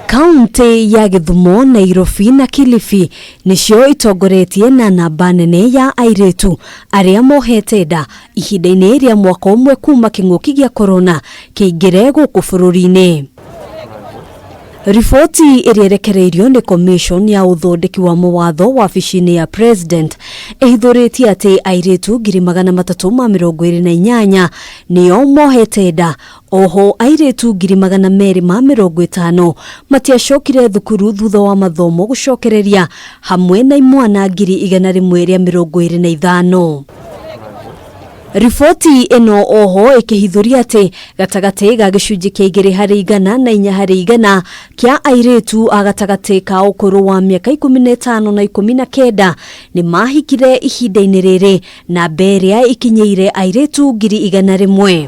Kaunti ya Gĩthumo, Nairobi na Kilifi nĩcio itongoretie na namba nene ya airĩtu arĩa mohete nda ihinda-inĩ rĩa mwaka ũmwe kuma kĩng'ũki gĩa korona kĩingĩre gũkũ bũrũri-inĩ. Riboti ĩrĩa ĩrekereirio nĩ Commission ya ũthondeki wa mawatho wabici-inĩ ya President ĩhithũrĩtie atĩ airĩtu 328,000 nĩo mohete nda. Oho airĩtu 250,000 matiacokire thukuru thutha wa mathomo gũcokereria hamwe na imwana 125,000. Riboti ĩno oho ĩkĩhithũria atĩ gatagatĩ ga gĩcunjĩ kĩa 2% na 4% kĩa airĩtu a gatagatĩ ka ũkũrũ wa mĩaka 15 na 19 nĩ mahikire ihinda-inĩ rĩrĩ, namba ĩrĩa ikinyĩire airĩtu 100,000.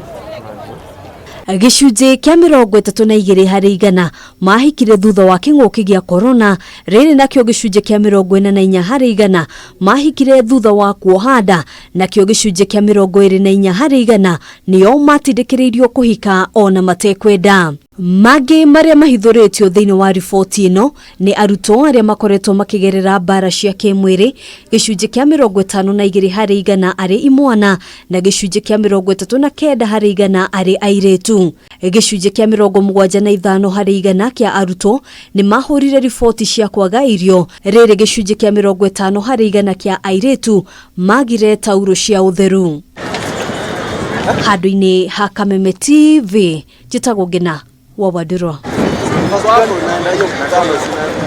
Gĩcunjĩ kĩa 32% mahikire thutha wa kĩng'ũki gĩa korona, rĩrĩ nakĩo gĩcunjĩ kĩa 44% mahikire thutha wa kuoha nda, nakĩo gĩcunjĩ kĩa 24% nĩo matindĩkĩrĩirio kũhika ona matekwenda. Mangĩ marĩa mahithũrĩtio thĩinĩ wa riboti ĩno nĩ arutwo arĩa makoretwo makĩgerera mbara cia kĩmwĩrĩ, gĩcunjĩ kĩa 52% arĩ imwana na gĩcunjĩ kĩa 39% arĩ airĩtu. Gĩcunjĩ kĩa 75% kĩa arutwo nĩ mahũrire riboti cia kwaga irio, rĩrĩ gĩcunjĩ kĩa 50% kĩa airĩtu magire taurũ cia ũtheru. Handũ-inĩ ha Kameme TV, njĩtagwo Ngina wa Wandũrwa.